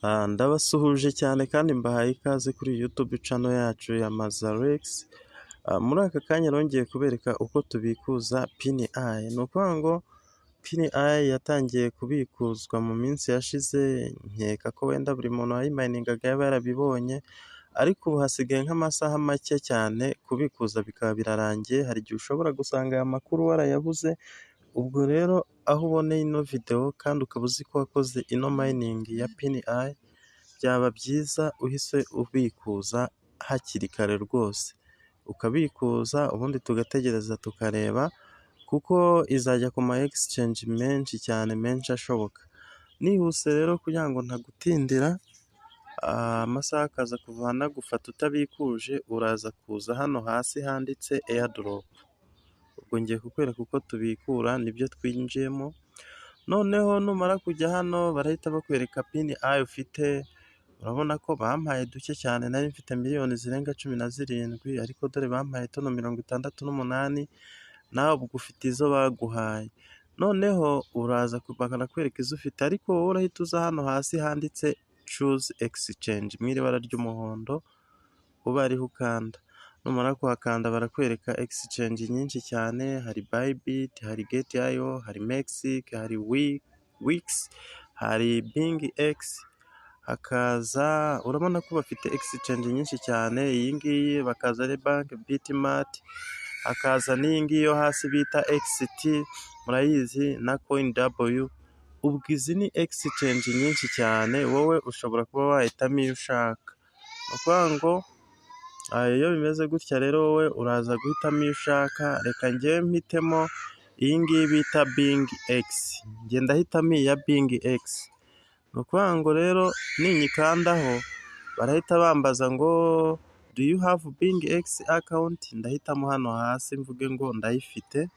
Ndabasuhuje cyane kandi mbahaye ikaze kuri YouTube channel yacu ya Mazarex. Muri aka kanya nongeye kubereka uko tubikuza Pi. Ni ukuvuga ngo Pi yatangiye kubikuzwa mu minsi yashize, nkeka ko wenda buri muntu wayimayiningaga yaba yarabibonye, ariko ubu hasigaye nk'amasaha make cyane kubikuza bikaba birarangiye. Hari igihe ushobora gusanga aya makuru warayabuze. Ubwo rero aho uboneye ino videwo kandi ukaba uzi ko wakoze ino mining ya Pi, byaba byiza uhise ubikuza hakiri kare rwose, ukabikuza ubundi tugategereza tukareba, kuko izajya ku ma exchange menshi cyane, menshi ashoboka. Nihuse rero kugira ngo ntagutindira, amasaha akaza kuva nagufata utabikuje, uraza kuza hano hasi handitse airdrop. Ubwo ngiye kukwereka uko tubikura, nibyo twinjiyemo. Noneho numara kujya hano barahita bakwereka Pi ufite. Urabona ko bampaye duke cyane, nari mfite miliyoni zirenga 17, ariko dore bampaye tuno 68. Nawe ubwo ufite izo baguhaye. Noneho uraza bakanakwereka izo ufite, ariko wowe urahita uza hano hasi handitse choose exchange mu ibara ry'umuhondo, uba ariho ukanda. Numara kuhakanda barakwereka exchange nyinshi cyane: hari Bybit, hari Gate.io, hari MEXC, hari WEEX, hari BingX, hakaza, urabona ko bafite exchange nyinshi cyane, iyi ngiyi bakaza ari banki BitMart, hakaza n'iyi ngiyi yo hasi bita XT murayizi, na CoinW. Ubwo izi ni exchange nyinshi cyane, wowe ushobora kuba wahitamo iyo ushaka. Ni ukuvuga ngo iyo bimeze gutya rero, wowe uraza guhitamo iyo ushaka. Reka njyewe mpitemo iyi ngiyi bita BingX, njye ndahitamo iyi ya BingX. Ni ukuvuga ngo rero ninyikandaho barahita bambaza ngo "Do you have BingX account?" Ndahitamo hano hasi mvuge ngo ndayifite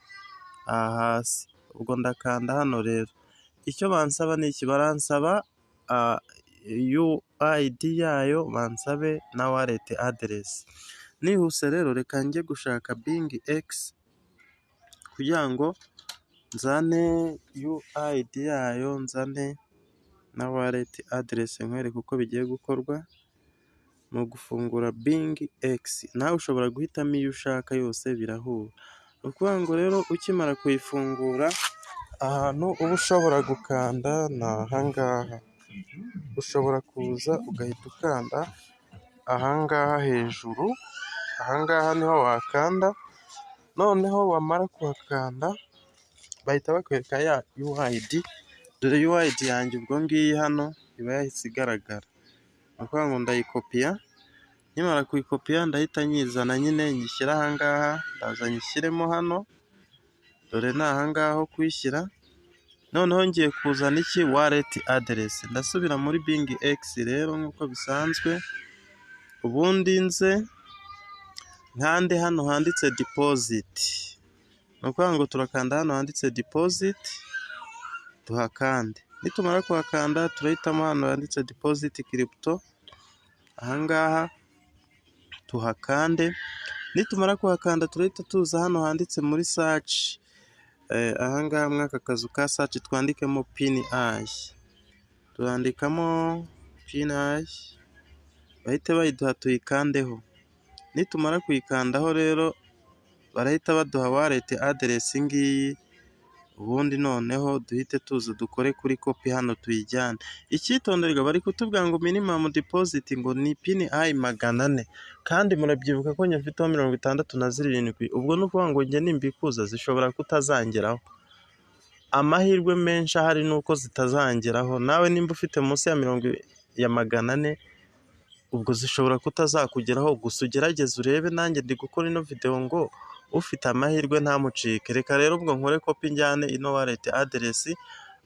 aha hasi. Ubwo ndakanda hano rero. Icyo bansaba ni iki? Baransaba UID yayo, bansabe na wallet address. Nihuse rero, reka njye gushaka BingX kugira ngo nzane UID yayo, nzane na wallet address, nkwereke uko bigiye gukorwa. Ni ugufungura BingX, nawe ushobora guhitamo iyo ushaka yose birahura. Ni ukuvuga ngo rero ukimara kuyifungura, ahantu uba ushobora gukanda ni aha ngaha. Ushobora kuza ugahita ukanda aha ngaha hejuru, aha ngaha niho wakanda, noneho wamara kuhakanda bahita bakwereka ya UID. Dore UID yanjye ubwo ngiyi hano iba yahise igaragara. Ni ukuvuga ngo ndayikopiya, nkimara kuyikopiya ndahita nyizana nyine nyishyire aha ngaha, ndaza nyishyiremo hano, dore ni aha ngaha ho kuyishyira. Noneho ngiye kuzana iki? Wallet address. Ndasubira muri BingX rero nk'uko bisanzwe, ubundi nze nkande hano handitse deposit. Ni ukuvuga ngo turakanda hano handitse deposit, tuhakande. Nitumara kuhakanda turahitamo hano handitse deposit crypto, aha ngaha tuhakande. Nitumara kuhakanda turahita tuza hano handitse muri search, aha ngaha muri aka kazu ka search twandikemo Pi. Turandikamo Pi, bahite bayiduha tuyikandeho. Nitumara kuyikandaho rero barahita baduha wallet address ngiyi, ubundi noneho duhite tuza dukore kuri copy hano tuyijyane. Icyitonderwa, bari kutubwira ngo minimum deposit ngo ni Pi 400, kandi murabyibuka ko njye mfiteho 67. Ubwo ni ukuvuga ngo njye nimbikuza zishobora kutazangeraho. Amahirwe menshi ahari ni uko zitazangeraho. Nawe nimba ufite munsi ya mirongo ya 400, ubwo zishobora kutazakugeraho, gusa ugerageze urebe. Nanjye ndi gukora ino videwo ngo ufite amahirwe ntamucike. Reka rero ubwo nkore copy njyane ino wallet address,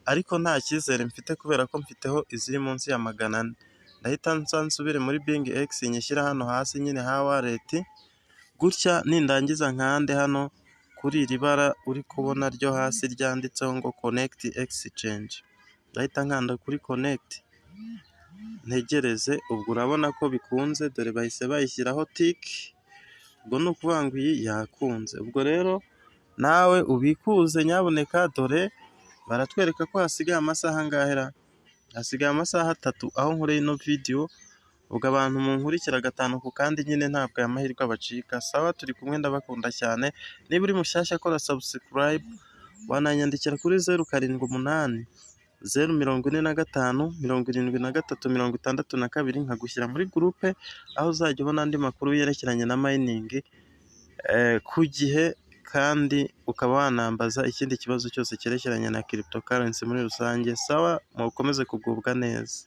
ariko nta cyizere mfite kubera ko mfiteho iziri munsi ya 400. Ndahita nza nsubire muri BingX nyishyire hano hasi nyine ha wallet gutya. Nindangiza nkande hano kuri iri bara uri kubona ryo hasi ryanditseho ngo connect exchange. Ndahita nkanda kuri connect, ntegereze. Ubwo urabona ko bikunze, dore bahise bayishyiraho tick. Ubwo ni ukuvuga ngo iyi yakunze. Ubwo rero nawe ubikuze nyabuneka, dore baratwereka ko hasigaye amasaha angahe ra? Hasigaye amasaha 3 aho nkoreye ino video, ubwo abantu munkurikira gatanu ku kandi nyine ntabwo aya mahirwe abacika. Sawa, turi kumwe, ndabakunda cyane. Niba uri mushyashya, kora subscribe, wananyandikira kuri 0780457362, nkagushyira muri groupe aho uzajya ubona andi makuru yerekeranye na mining ku gihe, kandi ukaba wanambaza ikindi kibazo cyose cyerekeranye na cryptocurrency muri rusange. Sawa, mukomeze kugubwa neza.